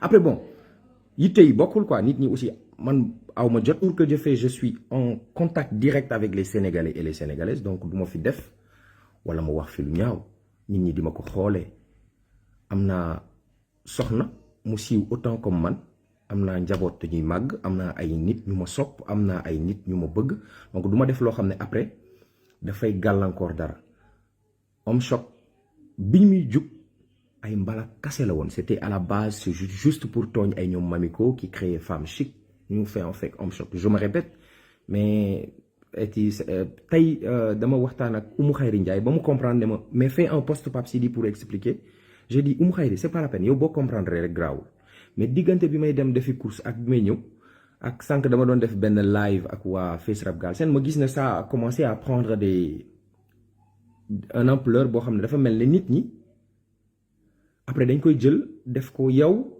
après bon yitte yi bokkul quoi nit ñi aussi man aw ma jot pour que je suis en contact direct avec les Sénégalais et les Sénégalaises donc du ma fi def wala ma wax fi lu ñaaw nit ñi di ma ko xoolee am naa soxna mu siiw autant comme man am naa njaboot te ñuy màgg am naa ay nit ñu ma sopp am naa ay nit ñu ma bëgg donc du ma def loo xam ne après dafay gàllankoor dara Homme Choc biñ muy jug ay mbala kase la woon c'était à la base c'est juste pour tooñ ay ñoom Mamiko qui créait Femme Chic ñu fait en fait Homme Choc je me répète mais tey dama waxtaan ak Oumou Khayri Ndiaye ba mu comprendre ne ma mais fais un post Pape Sidi pour expliquer j'ai dit Oumou Khayri c'est pas la peine yow boo comprendre rek grawul mais diggante bi may dem defi course ak bi may ñëw ak sànq dama doon def benn live ak waa Face Rap Galsen ma gis ne ça a commencé à prendre un ampleur boo xam ne dafa mel ne nit ñi après dañ koy jël def ko yow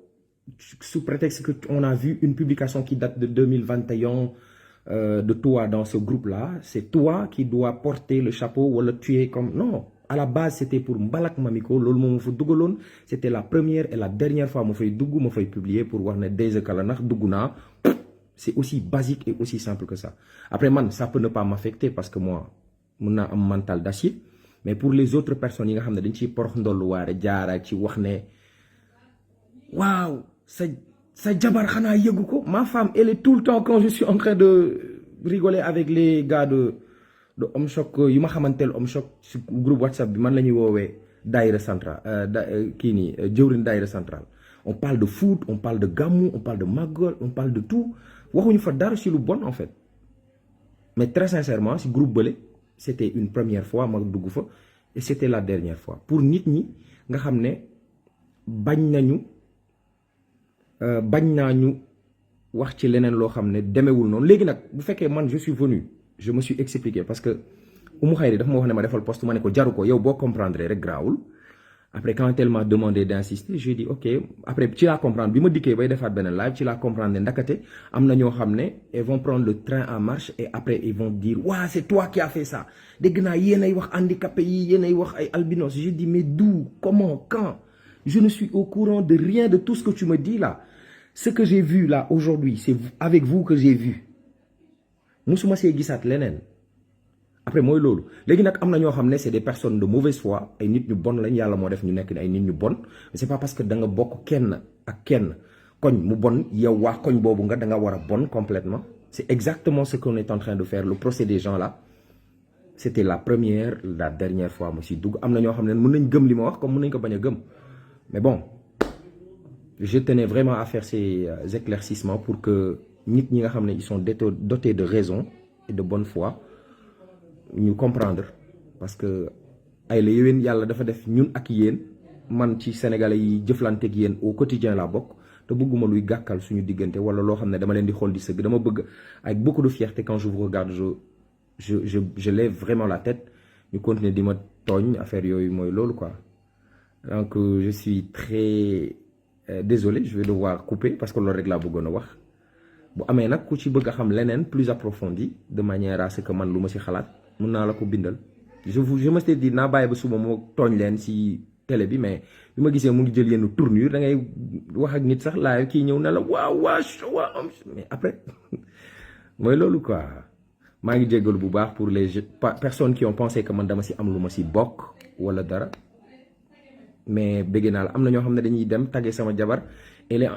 sous prétexte que on a vu une publication qui date de 2021 de toi dans ce groupe-là c'est toi qui dois porter le chapeau wala tu es comme non à la base c'était pour mbalak Mamiko loolu moo ma fa dugaloon c'était la première et la dernière fois ma fay dugg ma fay publier pour wax ne Dayz Kala ndax dugg naa c'est aussi basique et aussi simple que ça après man ça peut ne pas m'affecter parce que moi mun naa am mental d'acier mais pour les autres personnes yi nga xam ne dañ ciy porox ndollu waare jaara ci wax ne waaw sa jabar xanaa yëgu ko ma femme elle est tout le temps quand je suis en train de rigoler avec les gars de Homme Choc yu ma xamanteel Homme Choc ci groupe WhatsApp bi man la ñuy woowee daayira central kii nii jëwrin daayira central on parle de foot on parle de gàmmu on parle de màggal on parle de tout waxuñu fa dara ci lu bon en fait mais très sincèrement ci groupe bële c'était une première fois ma dugg fa et c'était la dernière fois pour nit ñi nga xam ne bañ naa ñu wax ci leneen loo xam ne demewul noonu léegi nag bu fekkee man je suis venu je me suis expliqué parce que Oumou Khayri dafa ma wax ne ma defal poste ma ne ko jaru ko yow boo comprendre rek grawul après quand elle m'a demandé d'insister j'ai dit ok après ci laa comprendre bi ma dikkee bay defaat beneen live ci laa comprendre ne ndakate am na ñoo xam ne ils vont prendre le train en marche et après ils vont dire waa c'est toi qui as fait ça dégg naa yéen ay wax handicapé yi yéen ay wax ay albinos j'ai dit mais d'où comment quand je ne suis au courant de rien de tout ce que tu me dis là ce que j'ai vu là aujourd'hui c'est avec vous que j'ai vu musuma see gisaat leneen après mooy loolu léegi nag am na ñoo xam ne c'est des personnes de mauvaise foi ay nit ñu bon lañ yàlla moo def ñu nekk ay nit ñu bon mais c'est pas parce que da nga bokk kenn ak kenn koñ mu bon yow waa koñ boobu nga da nga war a bon complètement c'est exactement ce qu'on est en train de faire le procès des gens là c'était la première la dernière fois mu si dugg am na ñoo xam ne mën nañ gëm li ma wax comme mën nañ ko bañ a gëm mais bon je tenais vraiment à faire ces éclaircissements pour que nit ñi nga xam ne ils sont dotés de raison et de bonne foi ñu comprendre parce que ay la yéwén yàlla dafa def ñun ak yéen man ci sénégalais yi jëflante ak yéen au quotidien laa bokk te bëgguma luy gàkkal suñu diggante wala loo xam ne dama leen di xool di sëgg dama bëgg avec beaucoup de fierté quand je vous regarde je lève vraiment la tête ñu continuer di ma tooñ affaire yooyu mooy loolu quoi donc je suis très désolé je vais devoir couper parce que loolu rek laa bëggoon a wax bu amee nag ku ci bëgg a xam leneen plus approfondi de manière à ce que man lu ma ci xalaat mun naa la ko bindal je me suis dit naa bàyyi ba suba moo tooñ leen ci télé bi mais bi ma gisee mu ngi jël yenn tournure da ngay wax ak nit sax laa kii ñëw na la waaw mais après mooy loolu quoi maa ngi jéggalu bu baax pour les personnes qui ont pensé que man dama ci am lu ma ci bokk wala dara mais bëgg naa la am na ñoo xam ne dañuy dem tagge sama jabar elle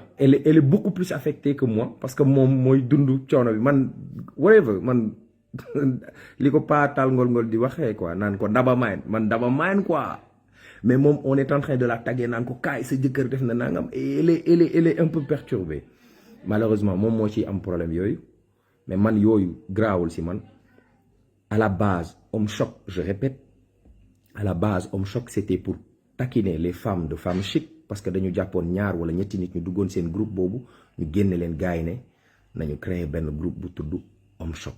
est beaucoup plus affectée que moi parce que moom mooy dund coono bi man whatever man li ko pas taal ngol di waxee quoi naan ko daba mayen quoi mais moom on est en train de la tagger naan ko kaay sa jëkkër def na nangam et elle est un peu perturbée malheureusement moom moo ciy am problème yooyu mais man yooyu grawul si man à la base Homme Choc je répète à la base Homme Choc c'était pour taquiner les femmes de Femme Chic parce que dañu jàppoon ñaar wala ñetti nit ñu duggoon seen groupe boobu ñu génne leen gaay ne nañu créer benn groupe bu tudd Homme Choc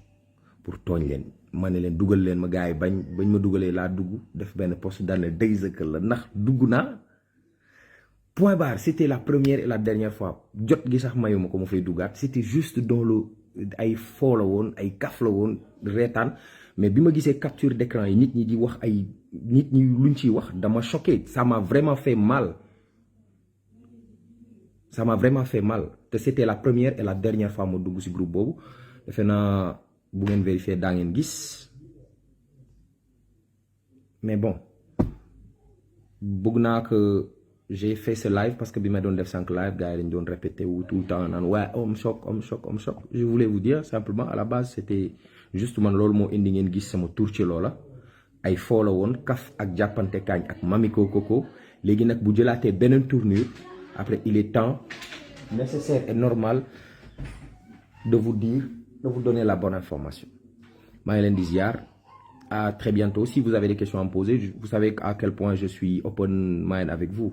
pour tooñ leen ma ne leen dugal leen ma gaay bañ ma dugalee laa dugg def benn poste daane Dayz Kala ndax dugg naa point barre c'était la première et la dernière fois jot gi sax mayuma ko ma fay duggaat c'était juste dans le ay foo la woon ay kaf la woon reetaan mais bi ma gisee capture d'écran yi nit ñi di wax ay nit ñi luñ ciy wax dama choqué ça m'a vraiment fait mal ça m'a vraiment fait mal te c'était la première et la dernière fois ma dugg si groupe boobu defe naa bu ngeen vérifier daa ngeen gis mais bon bëgg naa que j'ai fait ce live parce que bi ma doon def 5 live gars yi dañ doon répété wu tout le temps naan ouais homme choc homme choc homme choc je voulais vous dire simplement à la base c'était juste man loolu moo indi ngeen gis sama tour ci loola ay foo la woon kaf ak jàppante kaañ ak Mamiko Koko léegi nag bu jëlaatee beneen tournure après il est temps nécessaire et normal de vous dire de vous donner la bonne information maa ngi leen di ziar à très bientôt si vous avez des questions à me poser vous savez à quel point je suis open mind avec vous